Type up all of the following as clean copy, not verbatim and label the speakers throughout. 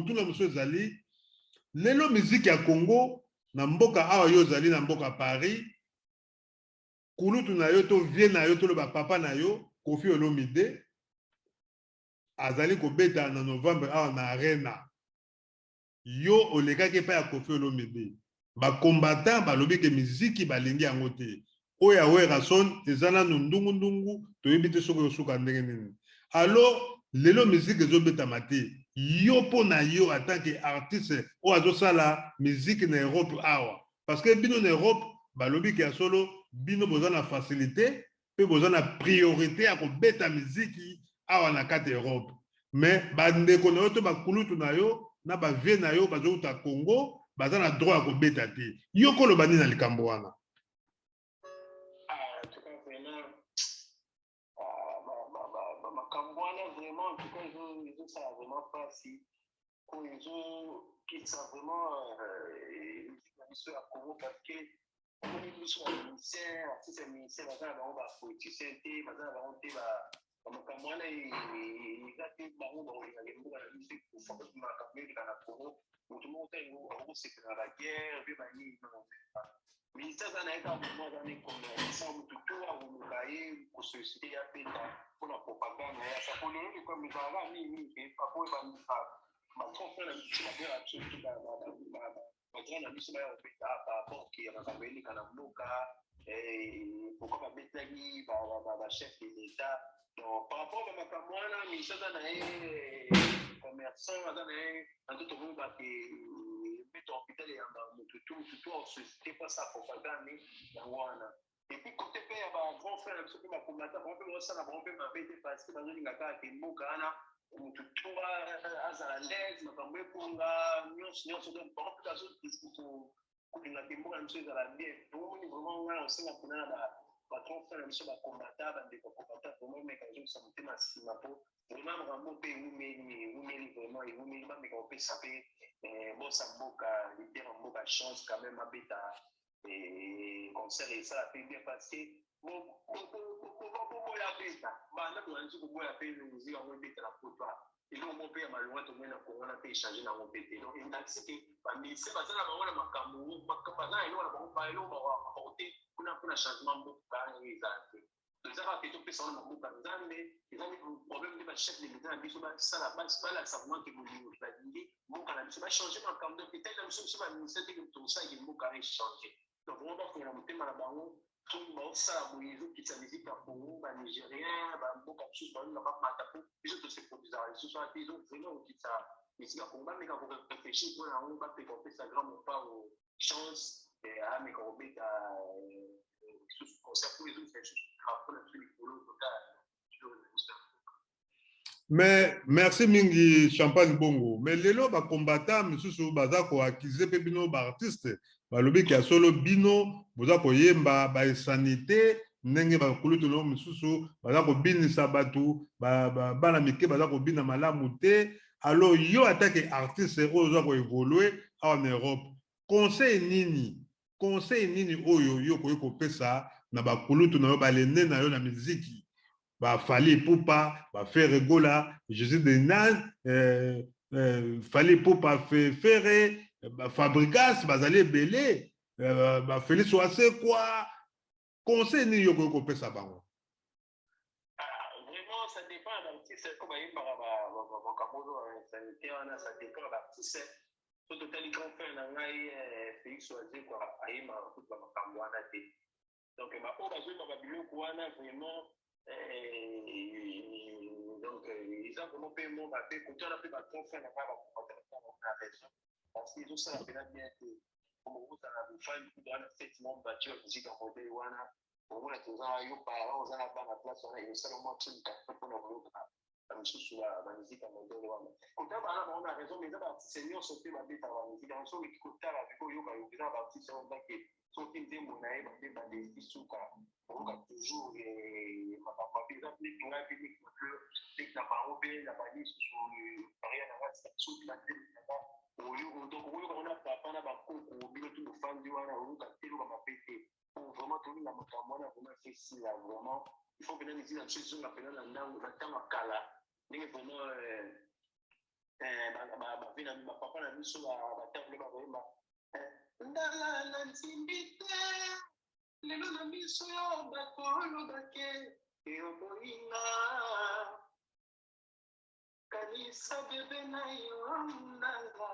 Speaker 1: Motuna mosusu ezali, lelo miziki ya Congo na mboka awa, yo ozali na mboka Paris, kulutu na yo to vieux na yo, toloba papa na yo Koffi Olomide azali kobeta na novembre awa na Arena. Yo olekaki epai ya Koffi Olomide, bacombattant balobi ke miziki balingi yango te. Oyo ya Werrason eza nanu ndungundungu, toyebi te soki osuka ndenge nini. Alors lelo miziki ezobetama te. Yo, mpo na yo en tant que artiste oyo azosala miziki na Europe awa, parce que bino na Europe balobi ke ya solo bino boza na facilité mpe boza na priorité ya kobeta miziki awa na kati ya Europe, mais bandeko na yo to bakulutu na yo na bavieux na yo bazouta Congo baza na droit ya kobeta te. Yo koloba nini na likambo wana?
Speaker 2: Ah, en tout cas, vraiment, makambo wana vraiment, en tout cas, ezosala vraiment mpasi po ezokitisa vraiment musique na biso ya Congo, parce que omoni biso bamusicien, artiste ya musicien, baza na bango bapoliticien te, baza na bango te. Bamakambo wana eza te. Bango bakolingaka mboka na biso ekufa. Makambo eleka na Congo, moto moko te akokosepela na baguerre mpe banini. Ministre aza na ye kaka momo, aza na commerçant, motu to akoluka ye kosolliciter ya beta mpona propagande na ye. Asa po lelo likambo ezalaka mingi mingi po bagrand frère na biso babengaka biso, bagrand na biso baya kobeta par rapport ke ya makambo eleka na mboka. Pourquoi babetaki bachef de l'État? Donc par rapport bamakambo wana, ministre aza na ye commerçant, aza na ye na ntoto boyebake mbeto hôpital eyamba motu tu, motu tu asolliciter mpo asala propagande yango wana. Et puis côté mpe ya bagrand frère na biso mpe bakomata, bango mpe bazosala bango mpe mabe te, parce que bazolinga kaka ke mboka wana motu tu azala l'aise, makambo ekonga nyonso nyonso. Donc bango mpe bazokolinga ke mboka na biso ezala bien. Omoni, vraiment ngai osenga mpena na bagrand frère na biso bakomata, bandeko bakomata, vraiment meka ozongisa motema nsima, mpo vraiment makambo mpe ewumeli, ewumeli, vraiment ewumeli. Bameka kopesa mpe bosa mboka, leader ya mboka chance quand même abeta concert, esala mpe bien, parce que boboya beta banda tozalisi koboya mpe musique yango ebeta na poto, eloko moko mpe ya malonga tomoni na Kongo wana mpe échange nango mpe te. Donc elakisi ke bamusicien baza na bango na makambo, baza na eloko na bango, eloko baapporte kuna mpona changement mboka ezala te. Eza kaka ke topesa wana maboko ya Nzambe. Eza problème nde bachef de l'État na biso basala, balakisa vraiment ke bolingo balingi mboka na biso, bachange makambo. Donc etali na biso, biso bamusicien te, tosalaki mboka na échange. Donc vraiment bafongola motema na bango. Soki baosala boye, ezokitisa musique ya Congo. Banigérien, bamboka mosusu balinga bamata po biso tose produisaka lisusu wana te. Ezo vraiment kokitisa musique ya Congo. Bameka koréfléchir mpona yango, bapeka kopesa grand Mopao chance ameka kobeta lisusu concert po ezokisa lisusu drapeau na biso likolo kotala.
Speaker 1: Mais merci mingi, Champagne Bongo. Mais lelo bacombattant misusu baza koaccuser mpe bino baartiste, balobi ke ya solo bino boza koyemba bainsanité, ndenge bakulutu no misusu baza kobinisa bato, bana mike baza kobina malamu te. Alors yo en tant que artiste oyo oza koévoluer awa na Europe, conseil nini oyo yo okoki kopesa na bakulutu na yo, balene na yo na miziki, baFally Ipupa, baFerre Gola, Jésus de Nan, Fally Ipupa, Ferre, baFabregas, bazali ebele, baFélix Wasekwa, conseil nini yo okoki kopesa bango?
Speaker 2: Vraiment, ça dépend ya baartiste ko bayembaka makambo oyo insanité wana. Ça dépend ya baartiste. So totali grand frère na ngai Félix Wazekwa, ayembaka kutu bamakambo wana te. Donc baoyo bazoyemba babiloko wana, vraiment, donc eza vraiment mpe mo mabe. Kote wana mpe bagrand frère na ngai bakomata na raison, parce que ezosala mpena bien te. Ozala bofandi kutu wana fete mo batie bamusike ya modèle wana, omona toza yo parent, oza na bana place wana, ezosala mwa tsolika mpona koyoka bamisusu bamiziki ya modèle wana. Kota bana bango na raison, mais eza baartiste nyonso te babetaka bamiziki yango. Soki kotala biko oyoka yo, eza baartiste oyo ndake soki nzembo na ye babeba ndesi suka, oyoka toujours makambo mabe. Eza neti ngai mpe neti na bango mpe na bani susu paria na nga, soki banzembo na nga, donc okoyoka wana papa na bakoko bino tu bofandi wana, oyoka te eloka mabe te. Vraiment tolinga makambo wana, vraiment efesila. Vraiment il faut mpena miziki na biso ezonga mpena na ndango na ntango ya kala, ndenge vraiment. Ba vieux na bapapa na biso, batabule bakoyemba ndala na ntimbi te. Lelo na biso yo bato olobake eyoboyinga, kanisa bebe na yo ndanga.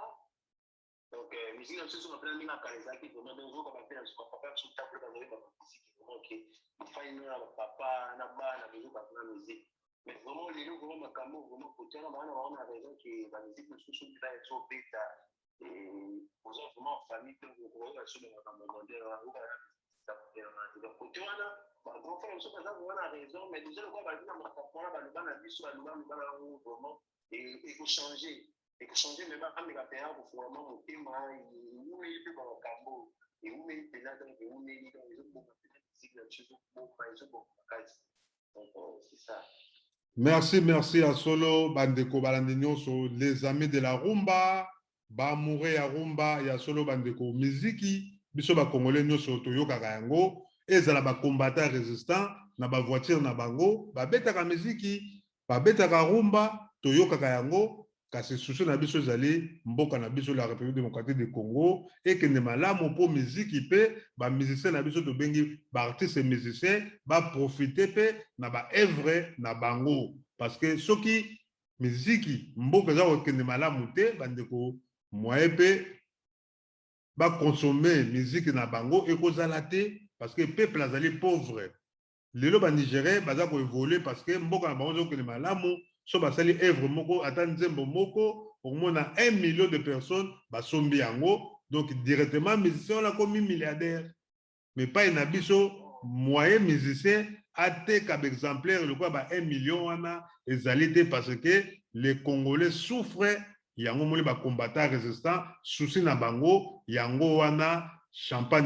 Speaker 2: Donc musique na biso soka mpena ndenge akala ezalaki vraiment. Donc ozoyoka ba vieux na biso, bapapa na biso, tabule bazoyemba bamusique vraiment ke bafani na bapapa na bana bazoyoka na musique. Mais vraiment lelo, vraiment makambo vraiment côté wana, bana bango na raison ke bamusique mosusu mpenza ezobeta, oza vraiment famille te, okoyoka so makambo modèle wana, oyoka côté wana bagrand frère biso baza vraiment na raison. Mais déjà lokola bazi na makambo wana, baloba na biso, baloba loba na yango, vraiment ekochange, ekochange. Mais bameka mpenza kofunga motema. Ewumeli mpe bamakambo ewumeli mpenza, donc ewumeli, donc ezoboma mpenza musique na biso, ezoboma, ezoboma makasi. Donc c'est ça.
Speaker 1: Merci, merci à solo bandeko balandi nyonso, les amis de la rumba, baamoureux ya rumba ya solo. Bandeko, miziki biso bakongolais nyonso toyokaka yango, ezala bacombattant résistant na bavoiture na bango babetaka miziki, babetaka rumba, toyokaka yango. Kasi souci na biso ezali mboka na biso, la République démocratique du Congo, ekende malamu, mpo miziki mpe bamusicien na biso, tobengi baartiste musicien, baprofite mpe na baœuvre na bango. Parce que soki miziki mboka eza kokende malamu te, bandeko, moyen mpe bakonsome miziki na bango ekozala te, parce que peuple azali pauvre. Lelo banigérien baza koévolue parce que mboka na bango ezokende malamu. So basali œuvre moko, ata nzembo moko, okomona 1 million de personnes basombi yango. Donc directement musicien wana akomi milliardaire. Mais pai na biso, moyen musicien ateka baexemplaire lokola ba 1 million wana ezali te, parce que les Congolais souffrent. Yango moni bacombattant résistant, souci na bango yango wana. Champagne.